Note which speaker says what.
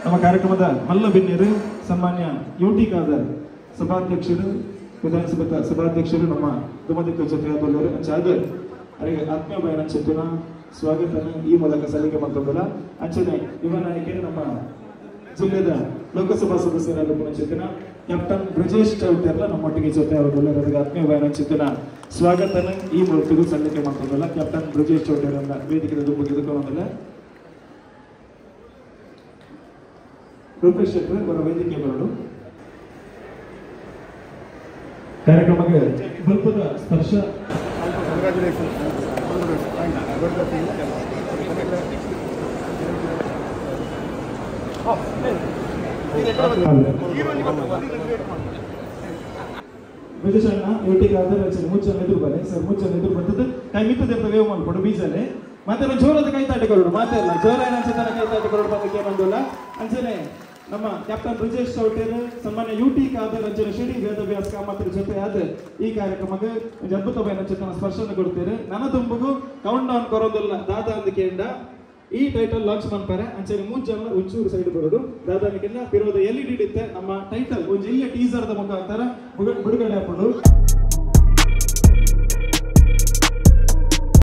Speaker 1: ನಮ್ಮ ಕಾರ್ಯಕ್ರಮದ ಮಲ್ಲ ಬಿನ್ನಿರು ಸನ್ಮಾನ್ಯ ಯುಟಿ ಖಾದರ್ ಸಭಾಧ್ಯಕ್ಷರು, ವಿಧಾನಸಭಾ ಸಭಾಧ್ಯಕ್ಷರು ನಮ್ಮ ದುಮದಿಕ್ಕ ಜೊತೆ ಅಂಚಾದ ಅವರಿಗೆ ಆತ್ಮೀಯ ಬಯನ ಚೆತ್ತಿನ ಸ್ವಾಗತನ ಈ ಮೂಲಕ ಸಲ್ಲಿಕೆ ಮಾಡ್ಕೊಂಡಲ್ಲ. ಅಂಚನೆ ಯುವ ನಾಯಕರು ನಮ್ಮ ಜಿಲ್ಲೆದ ಲೋಕಸಭಾ ಸದಸ್ಯರಾದ ಚೆತ್ತಿನ ಕ್ಯಾಪ್ಟನ್ ಬ್ರಜೇಶ್ ಚೌಟೆರ್ಲ ನಮ್ಮೊಟ್ಟಿಗೆ ಜೊತೆ ಅವರು ಆತ್ಮೀಯ ಬಯನ ಚೆತ್ತಿನ ಸ್ವಾಗತನ ಈ ಮೂಲಕ ಸಲ್ಲಿಕೆ ಮಾಡ್ಕೊಂಡಲ್ಲ. ಕ್ಯಾಪ್ಟನ್ ಬ್ರಜೇಶ್ ಚೌಟೆರನ್ನ ವೇದಿಕೆ ದುಂಬುಗಿದುಕೊಂಡಲ್ಲ. ರೂಪೇಶ್ ಶೆಟ್ಟರ್ ಅವರ ವೇದಿಕೆ ಬರಲು ಕಾರ್ಯಕ್ರಮಕ್ಕೆ ಬಲ್ಪದ ಸ್ಪರ್ಶ. ಬ್ರಜೇಶ್ ಅಣ್ಣ ಯುಟಿ ಖಾದರ್ ಮುಚ್ಚ ಎದುರು ಬನ್ನಿ ಸರ್, ಮುಚ್ಚ ಎದುರು ಬರ್ತದೆ ಕೈ ಮಿತ್ತದ ವೇವ್ ಮಾಡ್ಕೊಡು ಬೀಜಲೆ ಮತ್ತೆ ಜೋರದ ಕೈ ತಾಟಿಕೊಳ್ಳೋಡು ಮಾತೆಲ್ಲ ಜೋರ ಏನನ್ಸುತ್ತಾನೆ ಕೈ ತಾಟಿಕೊಳ್ಳೋಡು ಅದಕ್ಕೆ ಬಂದಿಲ್ಲ. ಅಂಚನೆ ನಮ್ಮ ಕ್ಯಾಪ್ಟನ್ ಬ್ರಜೇಶ್ ಚೌಟೇರ್ ಸನ್ಮಾನ್ಯ ಯುಟಿ ಖಾದರ್ ಅಂಚನೆ ಶ್ರೀ ವೇದವ್ಯಾಸ ಕಾಮತ್ರ ಜೊತೆ ಆದ ಈ ಕಾರ್ಯಕ್ರಮಕ್ಕೆ ಒಂದು ಅದ್ಭುತವಾದ ಚಿತ್ರನ ಸ್ಪರ್ಶನ ಕೊಡ್ತೇನೆ. ನನ್ನ ತುಂಬಗೂ ಕೌಂಟ್ ಡೌನ್ ಕೊರೋದಿಲ್ಲ ದಾದಾ ಅಂದಕೇಂಡ ಈ ಟೈಟಲ್ ಲಾಂಚ್ ಮಾಡ್ತಾರೆ. ಅಂಚನೆ ಮೂರು ಜನ ಒಂಚೂರು ಸೈಡ್ ಬರೋದು ದಾದಾ ಅಂದಕೇಂಡ ಪಿರೋದ ಎಲ್ ಇ ಡಿ ಇತ್ತೆ ನಮ್ಮ ಟೈಟಲ್ ಒಂದು ಇಲ್ಲೇ ಟೀಸರ್ದ ಮುಖಾಂತರ ಬಿಡುಗಡೆ ಹಾಕೊಂಡು.